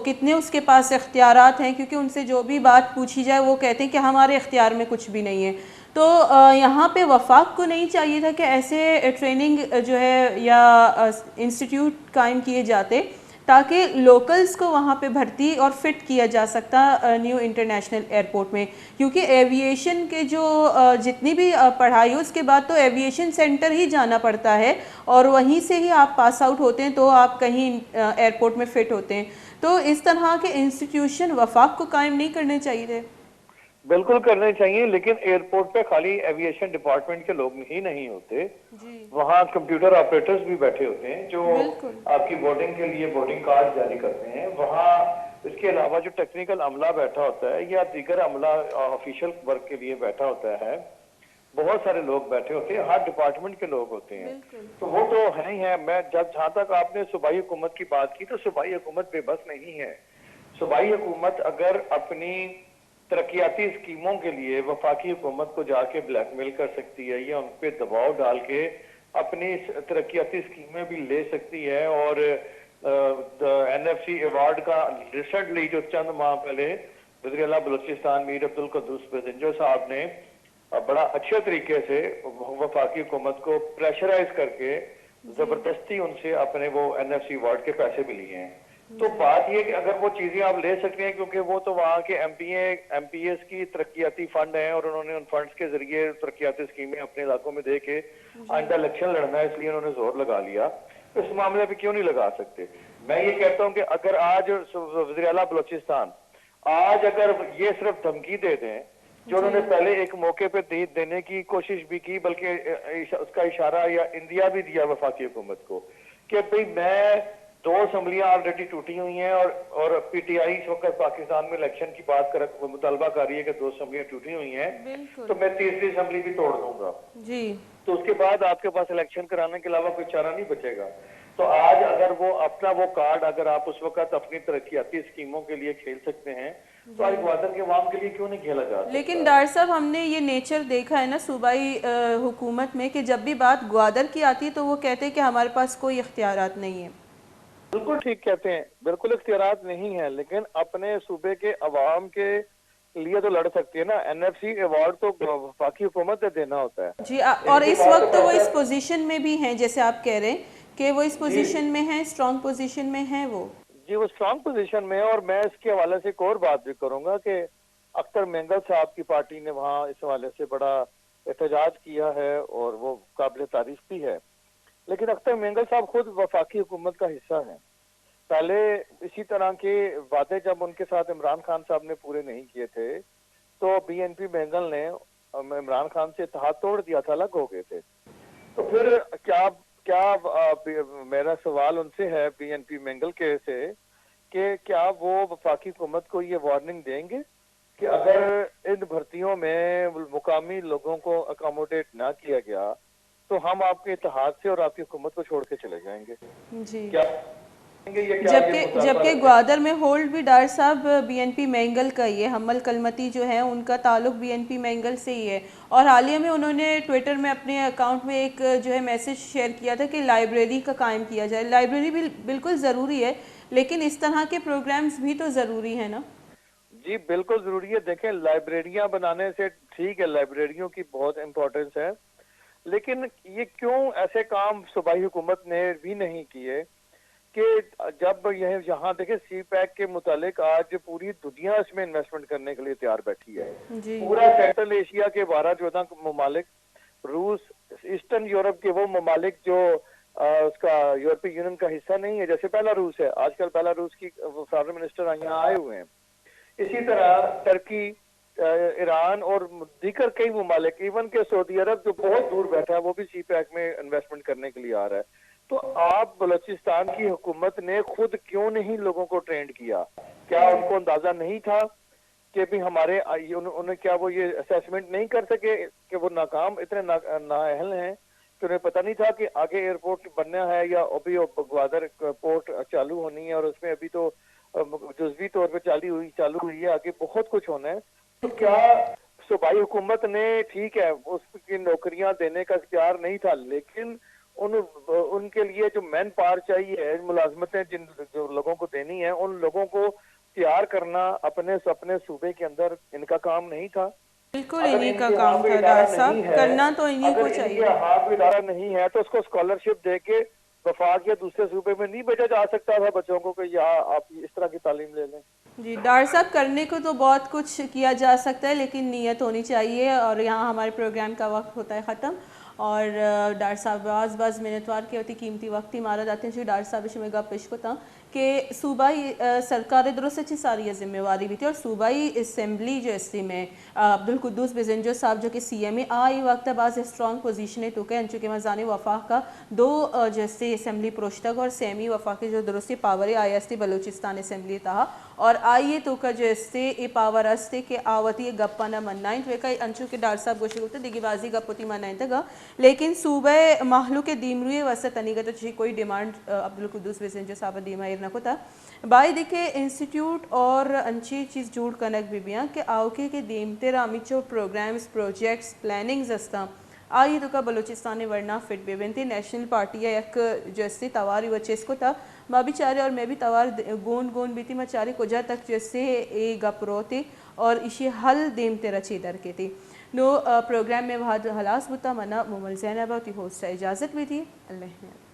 کتنے اس کے پاس اختیارات ہیں، کیونکہ ان سے جو بھی بات پوچھی جائے وہ کہتے ہیں کہ ہمارے اختیار میں کچھ بھی نہیں ہے۔ تو یہاں پہ وفاق کو نہیں چاہیے تھا کہ ایسے ٹریننگ جو ہے یا انسٹیٹیوٹ قائم کیے جاتے تاکہ لوکلز کو وہاں پہ بھرتی اور فٹ کیا جا سکتا نیو انٹرنیشنل ایئرپورٹ میں؟ کیونکہ ایویشن کے جو جتنی بھی پڑھائی ہو، اس کے بعد تو ایویشن سینٹر ہی جانا پڑتا ہے اور وہیں سے ہی آپ پاس آؤٹ ہوتے ہیں تو آپ کہیں ایئرپورٹ میں فٹ ہوتے ہیں۔ تو اس طرح کے انسٹیٹیوشن وفاق کو قائم نہیں کرنے چاہیے تھے؟ بالکل کرنے چاہیے، لیکن ایئرپورٹ پہ خالی ایویشن ڈپارٹمنٹ کے لوگ ہی نہیں ہوتے۔ وہاں کمپیوٹر آپریٹرز بھی بیٹھے ہوتے ہیں جو آپ کی بورڈنگ کے لیے بورڈنگ کارڈ جاری کرتے ہیں۔ وہاں اس کے علاوہ جو ٹیکنیکل عملہ بیٹھا ہوتا ہے یا دیگر عملہ آفیشل ورک کے لیے بیٹھا ہوتا ہے، بہت سارے لوگ بیٹھے ہوتے ہیں، ہر ڈپارٹمنٹ کے لوگ ہوتے ہیں۔ تو وہ تو ہے ہی ہے۔ میں جب، جہاں تک آپ نے صوبائی حکومت کی بات کی، تو صوبائی حکومت بے بس نہیں ہے۔ صوبائی حکومت اگر اپنی ترقیاتی اسکیموں کے لیے وفاقی حکومت کو جا کے بلیک میل کر سکتی ہے یا ان پہ دباؤ ڈال کے اپنی ترقیاتی اسکیمیں بھی لے سکتی ہے۔ اور این ایف سی ایوارڈ کا ریسنٹلی جو چند ماہ پہلے وزیر اعلیٰ بلوچستان میر عبدالقدوس بزنجو صاحب نے بڑا اچھے طریقے سے وفاقی حکومت کو پریشرائز کر کے زبردستی ان سے اپنے وہ این ایف سی ایوارڈ کے پیسے بھی لیے ہیں۔ تو بات یہ کہ اگر وہ چیزیں آپ لے سکتے ہیں، کیونکہ وہ تو وہاں کے ایم پی اے، ایم پی ایز کی ترقیاتی فنڈ ہیں اور انہوں نے ان فنڈز کے ذریعے ترقیاتی اسکیمیں اپنے علاقوں میں دے کے آئندہ الیکشن لڑنا ہے، اس لیے انہوں نے زور لگا لیا۔ تو اس معاملے پہ کیوں نہیں لگا سکتے؟ میں یہ کہتا ہوں کہ اگر آج وزیر اعلیٰ بلوچستان آج اگر یہ صرف دھمکی دے دیں، جو انہوں نے پہلے ایک موقع پہ دے-، دینے کی کوشش بھی کی، بلکہ اس کا اشارہ یا اندیا بھی دیا وفاقی حکومت کو کہ بھئی، میں دو اسمبلیاں آلریڈی ٹوٹی ہوئی ہیں اور، اور پی ٹی آئی اس وقت پاکستان میں الیکشن کی بات کر، مطالبہ کر رہی ہے کہ دو اسمبلیاں ٹوٹی ہوئی ہیں، تو میں تیسری اسمبلی بھی توڑ دوں گا۔ تو اس کے بعد آپ کے پاس الیکشن کرانے کے علاوہ کوئی چارہ نہیں بچے گا۔ تو آج اگر وہ اپنا وہ کارڈ، اگر آپ اس وقت اپنی ترقیاتی اسکیموں کے لیے کھیل سکتے ہیں، تو آج گوادر کے عوام کے لیے کیوں نہیں کھیلا جا سکتا؟ لیکن ڈار صاحب، ہم نے یہ نیچر دیکھا ہے نا صوبائی حکومت میں کہ جب بھی بات گوادر کی آتی ہے تو وہ کہتے ہیں کہ ہمارے پاس کوئی اختیارات نہیں ہے۔ بالکل ٹھیک کہتے ہیں، بالکل اختیارات نہیں ہیں، لیکن اپنے صوبے کے عوام کے لیے تو لڑ سکتی ہے نا۔ این ایف سی ایوارڈ تو وفاقی حکومت نے دینا ہوتا ہے۔ جی، اور اس وقت وہ اس پوزیشن میں بھی ہیں، جیسے آپ کہہ رہے ہیں کہ وہ اس پوزیشن میں ہیں، اسٹرانگ پوزیشن میں ہیں وہ۔ جی، وہ اسٹرانگ پوزیشن میں ہے، اور میں اس کے حوالے سے ایک اور بات بھی کروں گا کہ اختر مینگل صاحب کی پارٹی نے وہاں اس حوالے سے بڑا احتجاج کیا ہے اور وہ قابل تعریف بھی ہے، لیکن اختر مینگل صاحب خود وفاقی حکومت کا حصہ ہیں۔ پہلے اسی طرح کے وعدے جب ان کے ساتھ عمران خان صاحب نے پورے نہیں کیے تھے تو بی این پی مینگل نے عمران خان سے اتحاد توڑ دیا تھا، الگ ہو گئے تھے۔ تو پھر کیا، کیا میرا سوال ان سے ہے، بی این پی مینگل کے سے، کہ کیا وہ وفاقی حکومت کو یہ وارننگ دیں گے کہ اگر ان بھرتیوں میں مقامی لوگوں کو اکاموڈیٹ نہ کیا گیا تو ہم آپ کے اتحاد سے اور آپ کی حکومت کو چھوڑ کے چلے جائیں گے؟ جی۔ کیا جبکہ جبکہ گوادر میں ہولڈ بھی ڈار صاحب بی این پی مینگل کا ہی ہے، حمل کلمتی جو ہے ان کا تعلق بی این پی مینگل سے ہی ہے، اور حالیہ میں انہوں نے ٹویٹر میں اپنے اکاؤنٹ میں ایک جو ہے میسج شیئر کیا تھا کہ لائبریری کا قائم کیا جائے۔ لائبریری بھی بالکل ضروری ہے، لیکن اس طرح کے پروگرامز بھی تو ضروری ہیں نا؟ جی، بالکل ضروری ہے۔ دیکھیں، لائبریریاں بنانے سے ٹھیک ہے، لائبریریوں کی بہت امپورٹنس ہے، لیکن یہ کیوں ایسے کام صوبائی حکومت نے بھی نہیں کیے کہ جب یہ یہاں، دیکھیں، سی پیک کے متعلق آج پوری دنیا اس میں انویسٹمنٹ کرنے کے لیے تیار بیٹھی ہے۔ جی۔ پورا سینٹرل ایشیا کے بارہ چودہ ممالک، روس، ایسٹرن یورپ کے وہ ممالک جو اس کا یورپی یونین کا حصہ نہیں ہے، جیسے بیلاروس ہے، آج کل بیلاروس کی فارن منسٹر یہاں آئے ہوئے ہیں۔ اسی طرح ٹرکی، ایران اور دیگر کئی ممالک، ایون کہ سعودی عرب جو بہت دور بیٹھا ہے، وہ بھی سی پیک میں انویسٹمنٹ کرنے کے لیے آ رہا ہے۔ تو آپ بلوچستان کی حکومت نے خود کیوں نہیں لوگوں کو ٹرینڈ کیا؟ کیا ان کو اندازہ نہیں تھا کہ بھی ہمارے آ-، یہ ان-، انہیں کیا وہ یہ اسیسمنٹ نہیں کر سکے کہ وہ ناکام، اتنے نا-، نااہل ہیں کہ انہیں پتہ نہیں تھا کہ آگے ایئرپورٹ بننا ہے یا ابھی وہ گوادر پورٹ چالو ہونی ہے اور اس میں ابھی تو، ام، جزوی طور پہ چالی ہوئی، چالو ہوئی ہے، آگے بہت کچھ ہونا ہے۔ تو کیا صوبائی حکومت نے، ٹھیک ہے، اس کی نوکریاں دینے کا اختیار نہیں تھا، لیکن ان، ان کے لیے جو مین پاور چاہیے، ملازمتیں جن، جو لوگوں کو دینی ہیں، ان لوگوں کو تیار کرنا اپنے، اپنے صوبے کے اندر ان کا کام نہیں تھا؟ بالکل اگر انہی ان کا کے کام ہاں کوئی تھا ادارہ ڈاکٹر صاحب، نہیں ہے، کرنا تو انہی اگر کو ان کے چاہیے۔ ہاں کوئی ادارہ نہیں ہے تو اس کو اسکالرشپ دے کے وفاق یا دوسرے صوبے میں نہیں بھیجا جا سکتا تھا بچوں کو کہ یہاں آپ اس طرح کی تعلیم لے لیں؟ جی ڈاکٹر صاحب، کرنے کو تو بہت کچھ کیا جا سکتا ہے، لیکن نیت ہونی چاہیے۔ اور یہاں ہمارے پروگرام کا وقت ہوتا ہے ختم۔ اور، آ، ڈاکٹر صاحب باز باز منتوار کہ وتی قیمتی وقت ہی مارا داتے ہیں۔ جی ڈاکٹر صاحب، شمے گپ پیش کو تھا کہ صوبائی، آ، سرکار درست اچھی ساری ذمہ واری بھی تھی اور صوبائی اسمبلی جو استی میں، آ، عبدالقدوس بزنجو صاحب جو کہ سی ایم اے، آ، ای وقت باز اسٹرانگ پوزیشن ہے تو کہ انچو کہ مزانے وفاق کا دو، آ، جو استی اسمبلی پروشتگ اور سیمی وفاقی جو درستی پاور آئی استی بلوچستان اسمبلی تہا اور آئی توکا جو استی اے پاور استی کہ آ وتی گپانا منائیں تو کہ انچو کہ ڈاکٹر صاحب گوشی گوتے دیگی بازی گپ وتی منائیں تگا، لیکن صوبہ مہلوک دیمروی واسطہ تنیگت چی کوئی ڈیمانڈ، آ، عبدالقدوس بزنجو صاحب دیما ایر نہ کتا۔ باید کہ انسٹیٹیوٹ اور انچی چیز جوڑ کنگ بہ بیاں کہ آؤکے کہ دیمتر ہمیچو پروگرامز، پروجیکٹس، پلاننگز استاں، آئی توکا بلوچستان ورنا فٹ بہ بنتی۔ نیشنل پارٹی یک جستی تواری و چیز کتا، ما بھی چارے اور میں بھی توار د-، گون گون بیتی، ما چارے کجا تک جسے اے گپ روتے اور ایشی حل دیمتر چی در کیتی۔ نو، آ، پروگرام میں وہد ہلاس بوتا، منا مومل زینب وتی ہوسٹ اجازت بیتی۔ اللہ حافظ۔